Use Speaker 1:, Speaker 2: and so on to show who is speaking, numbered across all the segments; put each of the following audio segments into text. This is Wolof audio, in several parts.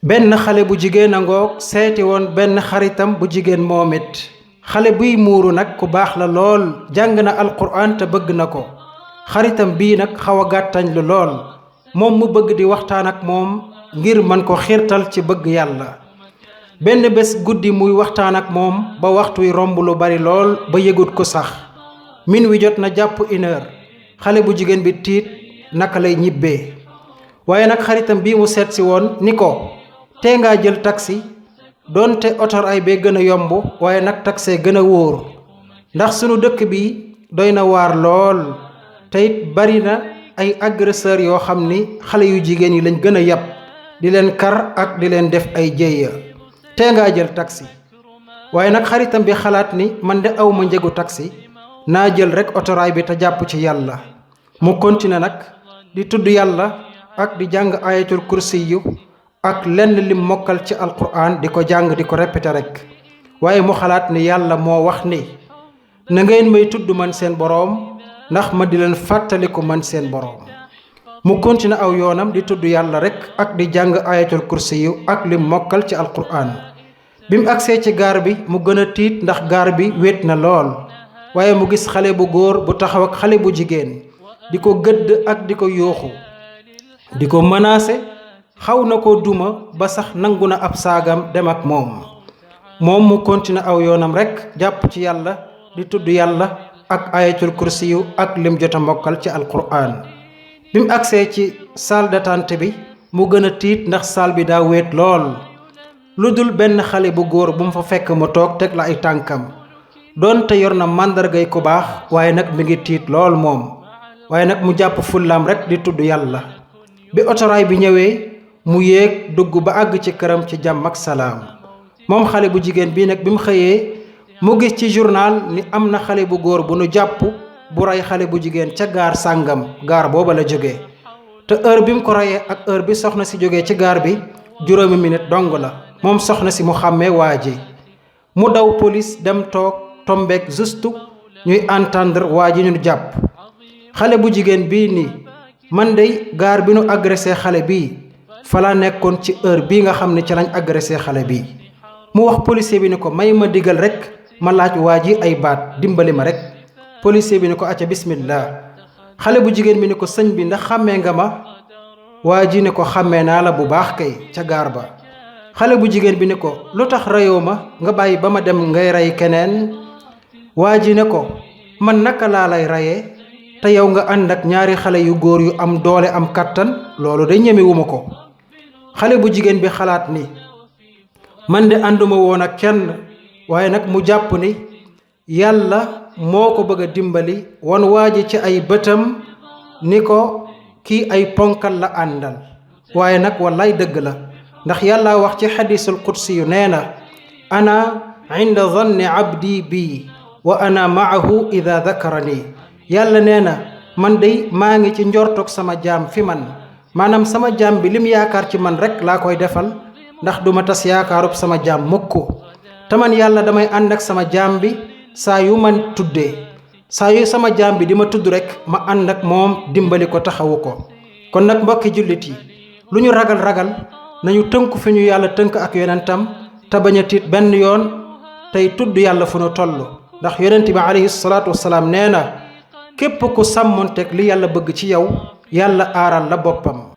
Speaker 1: benn xale bu jigéen a ngoog seeti woon benn xaritam bu jigéen moom it. xale buy muuru nag ku baax la lool, jàng na alquran te bëgg na ko. xaritam bii nag xaw a gàttañ lu lool, moom mu bëgg di waxtaan ak moom ngir mën ko xiirtal ci bëgg yàlla. benn bés guddi muy waxtaan ak moom ba waxtu wi romb lu bari lool ba yëgut ko sax. min wi jot na jàpp 1 heure. xale bu jigéen bi tiit naka lay ñibbee. waaye nag xaritam bii mu seet si woon ni ko tee ngaa jël taxi, doonte otoraay bee gën a yomb waaye nag taxee gën a wóor, ndax sunu dëkk bi doy na waar lool te it bari na ay agresseur yoo xam ni xale yu jigéen yi lañ gën a yab, di leen kar ak di leen def ay jéeya. tee ngaa jël taxi. waaye nag xaritam bi xalaat ni man de awma njëgu taxi, naa jël rekk otoraay bi te jàpp ci yàlla. mu continué nag di tudd yàlla ak di jàng ayatul kursi yu ak lenn lim mokkal ci alquran di ko jàng di ko répété rekk. waaye mu xalaat ni yàlla moo wax ni na ngeen may tudd man seen boroom ndax ma di leen fàttaliku man seen boroom. mu continué aw yoonam di tudd yàlla rekk ak di jàng ayatul kursi yu ak lim mokkal ci alquran. bi mu agsee ci gaar bi mu gën a tiit ndax gaar bi wéet na lool. waaye mu gis xale bu góor bu taxaw ak xale bu jigéen di ko gëdd ak di ko yooxu, di ko menacé. xaw na ko duma ba sax nangu na ab saagam dem ak moom mu continué aw yoonam rekk jàpp ci yàlla di tudd yàlla ak ayatul kursi yu ak lim jota mokkal ci alquran. bi mu agsee ci salle d'attente bi mu gën a tiit ndax salle bi daa wéet lool, lu dul benn xale bu góor bu mu fa fekk mu toog teg la ay tànkam. doonte yor na màndargay ku baax waaye nag mi ngi tiit lool moom. waaye nag mu jàpp fullaam rekk di tudd yàlla. bi otoraay bi ñëwee mu yéeg dugg ba àgg ci këram ci jàmm ak salaam. moom xale bu jigéen bii nag bi mu xëyee mu gis ci journal ni am na xale bu góor bu nu jàpp bu rey xale bu jigéen ca gaar sàngam. gaar booba la jógee te heure bi mu ko reyee ak heure bi soxna si jógee ci gaar bi 5 minutes dong la. moom soxna si mu xàmmee waa ji. mu daw police dem toog tombeek juste ñuy entendre waa ji ñu jàpp. xale bu jigéen bii nii man dey gaar bi nu agressé xale bii falaa nekkoon ci heure bii nga xam ne ci lañ agressé xale bii. mu wax policier bi ni ko may ma digal rekk ma laaj waa ji ay baat dimbali ma rekk. policier bi ni ko acca bismillah. xale bu jigéen bi ni ko sëñ bi ndax xàmmee nga ma. waa ji ne ko xàmmee naa la bu baax kay ca gaar ba. xale bu jigéen bi ni ko lu tax reyoo ma nga bàyyi ba ma dem ngay rey keneen. waa ji ne ko man naka laa lay reyee te yow nga ànd ak ñaari xale yu góor yu am doole am kàttan, loolu de ñemewuma ko. xale bu jigéen bi xalaat ni man de ànduma woon ak kenn, waaye nag mu jàpp ni yàlla moo ko bëgg a dimbali wan waa ji ci ay bëtam ni ko kii ay ponkal la àndal. waaye nag wallaay dëgg la, ndax yàlla wax ci xadiisul qudsi yu nee na ana inda zanni abdi bii wa ana maahu ida dakarani. yàlla nee na man dey maa ngi ci njortoog sama jaam fi man, maanaam sama jaam bi lim yaakaar ci man rekk laa koy defal, ndax duma tas yaakaarub sama jaam mukk. te man yàlla damay ànd ak sama jaam bi saa yu man tuddee. saa yu sama jaam bi di ma tudd rekk ma ànd ak moom dimbali ko taxawu ko. kon nag mbokki jullit yi lu ñu ragal nañu tënku fi ñu yàlla tënk ak yonentam te bañ a tiit benn yoon tey tudd yàlla fu nu toll. ndax yonent bi alayhi salaatu wasalaam nee na képp ku sàmmonteeg li yàlla bëgg ci yow yàlla aaral la boppam.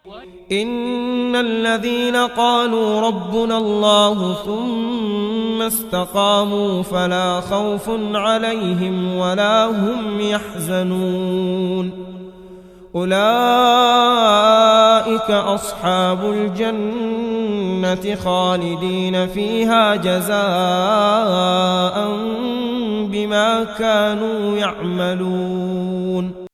Speaker 2: إن الذين قالوا ربنا الله ثم استقاموا فلا خوف عليهم ولا هم يحزنون أولئك أصحاب الجنة خالدين فيها جزاء بما كانوا يعملون